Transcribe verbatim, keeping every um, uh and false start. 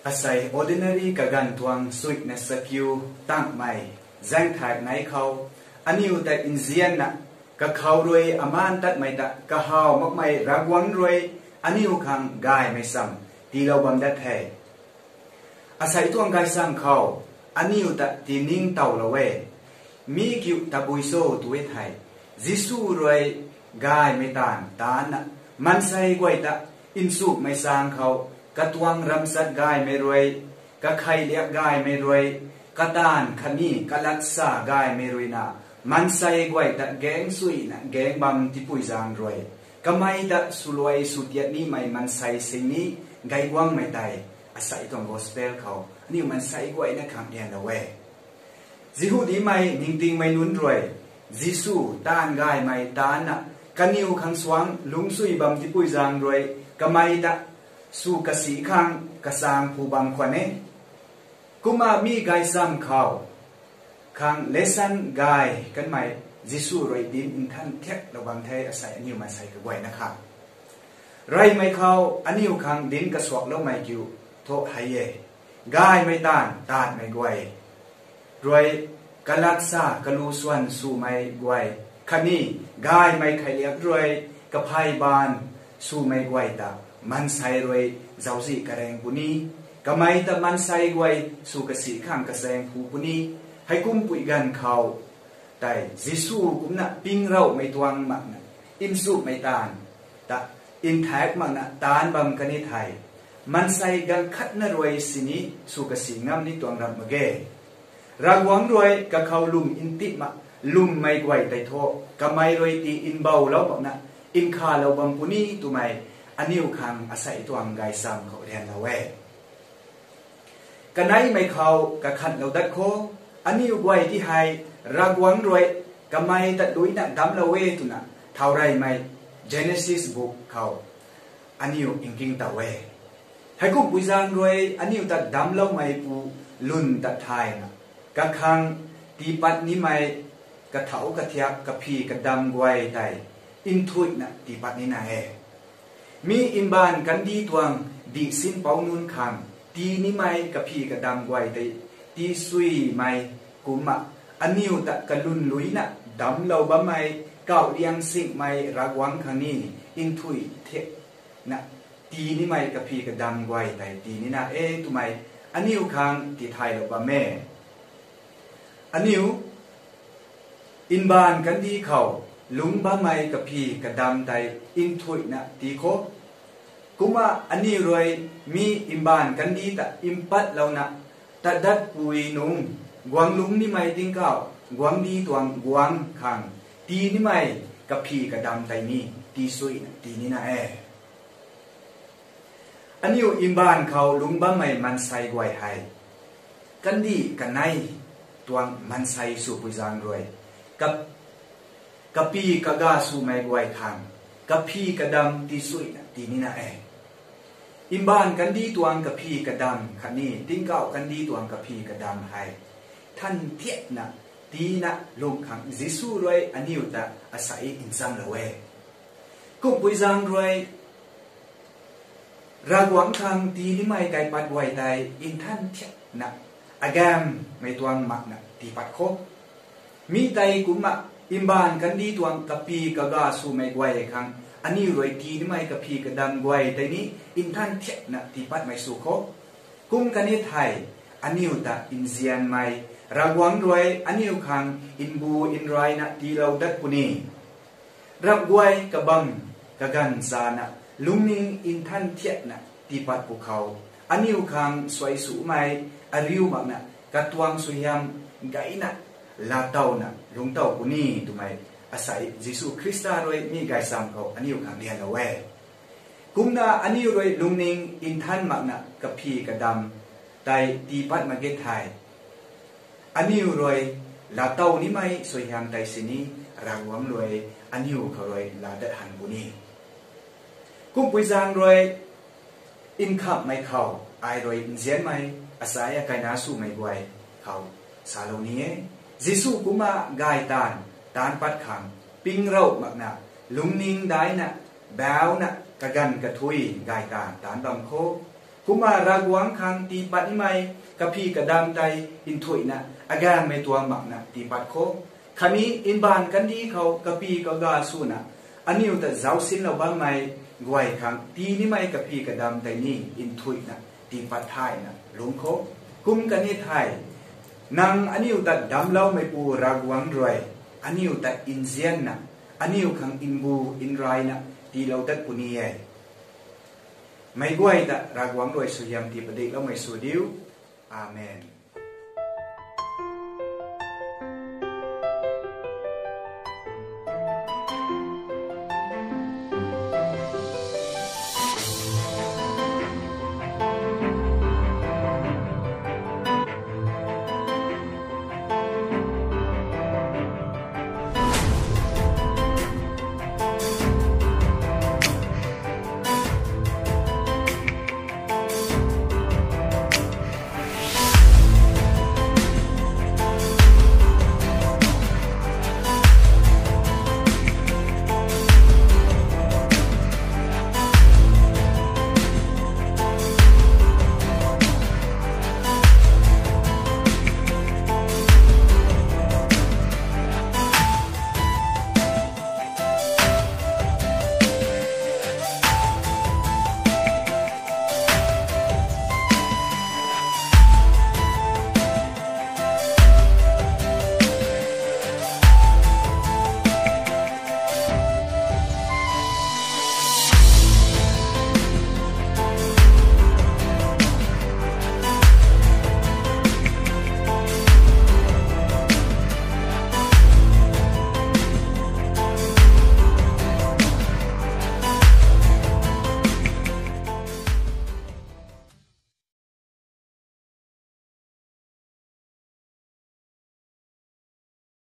Asei ordinary kaganv tuang suina sakiu tangmei zaengthak nei khou, aniu ta nzianna kakhou rui aman tatmei ta kahaw makmei Ravguangc rui aniu khang gaymei sam tiilou bam dat the. Asei tuang gaysam khou aniu ta tiningtowlou e. Mi kiu tabui cho tu e thei, Jisu rui gaymei taanv taanna, maansei guay ta nchumhmei sang khou katuang ramchat gaymei rui, kakhei liak gaymei rui, kataanv khatni kalatsa gaymei ruina, maansei guay ta gaeng suina gaeng bam tipui zaeng rui, kamei ta swluai swtiat nimei maansei singni gayguangmei tei asei tuang gospel khou aniu maansei guayna khang lianlou e. Jihudimei ningtingmei nunc rui, Jisu taanv gaymei taanna, kaniw khang suang lungcsui bam tipui zaeng rui, kamei ta sw kasi khang kasaeng phu bam khwan e. Kumna mi gaysam khou khang lesson gay kanmei Jisu rui dinc nthan thiaklou bam the asei aniw maansei kaguayna khang. Reymei khou aniu khang dinc kasuakloumei kiu thu hei e. Gaymei taanv taanmei guay rui, kalatsa kalu swan swmei guay, khatni gaymei kheiliak rui kaphay baanv swmei guay ta maansei rui zauczih kareng puni, kamei ta maansei guay sw kasi khang kasaeng phu puni. Heikum pui ganv khou tei Jisu kumna pingrouhmei tuang makna, nchumhmei taanv ta nthaekc makna taanc bam kan e thei, maansei ganv khatna rui sini sw kasi ngam ni tuang ramh mak ge. Ravguangc rui kakhou lwm ntip mak lwmmei guay tei thu, kamei rui tii nboulou makna nkhalou bam puni twmei aniu khang asei tuang gaysam khou lianlou e. Kaneimei khou kakhanlou dat khou, aniu guay ti hei Ravguangc rui kamei ta duina damclou e twna thaureymei Genesis book khou aniu nkingtow e. Heikumhpui zaeng rui aniu ta damcloumeipu lwn ta thayna, kakhang tiipat nimei kathauh kathiak kaphi kadam guay tei nthuihna tiipat nina e. Mi mbaanv kandih tuang dihsinpouc nunc khang tii nimei kaphi kadam guay tei tii suimei kumna, aniu ta kalwnluina damclou bammei kauhliang singmei Ravguangc khang ni nthuih thiakna tii nimei kaphi kadam guay tei tii nina e twmei aniu khang tithaylou bam e. Aniu mbaanv kandih khou lungc bammei kaphi kadam tei nthuihna tii khou, kumna aniu rui mi mbaanv kandih ta mpatlouna, tadatpui nungc guang lungc nimei tingkauh guangcdic tuang guangc khang tii nimei kaphi kadam tei ni tii suina tii nina e. Aniu mbaanv khou lungc bammei maansei guay hei kandih kanei tuang maansei swpui zaeng rui, kap- kaphi kaga swmei guay khang kaphi kadam tii suina tii nina e. Mbaanv kandih tuang kaphi kadam khatni tingkauh kandih tuang kaphi kadam hei than thiakna tiina lungh khang Jisu rui aniu ta asei nchamlou e. Kumhpui zaeng rui Ravguangc khang tii nimei kaipat guay tei nthan thiakna, agammei tuang makna tiipat khou, mi tei kumna mbaanv kandih tuang kaphi kaga swmei guay khang aniu rui tii nimei kaphi kadam guay tei ni nthan thiakna tiipatmei sw khou, kum kan e thei, aniu ta nzianmei Ravguangc rui aniu khang mbu nrayna tiilou dat puni. Ramh guay kabamv kaganv chana lungning nthan thiakna tiipat pwkhou, aniu khang suai sumei ariu makna katuang suaihiam gayna laatowna lungctow puni twmei asei Jisu Khrista rui mi gaysam khou aniu khang lianlou e. Kumna aniu rui lungning nthan makna kaphi kadam tei tiipat mak ge thei, aniu rui laatow nimei suaihiam tei sini Ravguangc rui aniu khou rui laa dat han puni. Kumhpui zaeng rui nkhamhmei khou ai rui nzianmei asei akaina swmei guay khou salou ni e. Jisu kumna gay taanv taanc pat khang pingrouh makna lungning daina bauna kaganv kathuic gay taanv taanc bam khou, Kumna Ravguangc khang tiipat nimei kaphi kadam tei nthuihna, agaengmei tuang makna tiipat kho. Khatni mbaanv kandih khou kaphi kaga swna, aniu ta zaucsinlou bammei guay khang tii nimei kaphi kadam tei ni nthuihna tiipat thayna lungc kho. Kum kani thei, nang aniu ta damcloumeipu Ravguangc rui, aniu ta nzianna, aniu khang nbu nrayna tiilou dat puni e. Meic guay ta Ravguangc rui suaihiam tii padikloumei sw diu. Amen.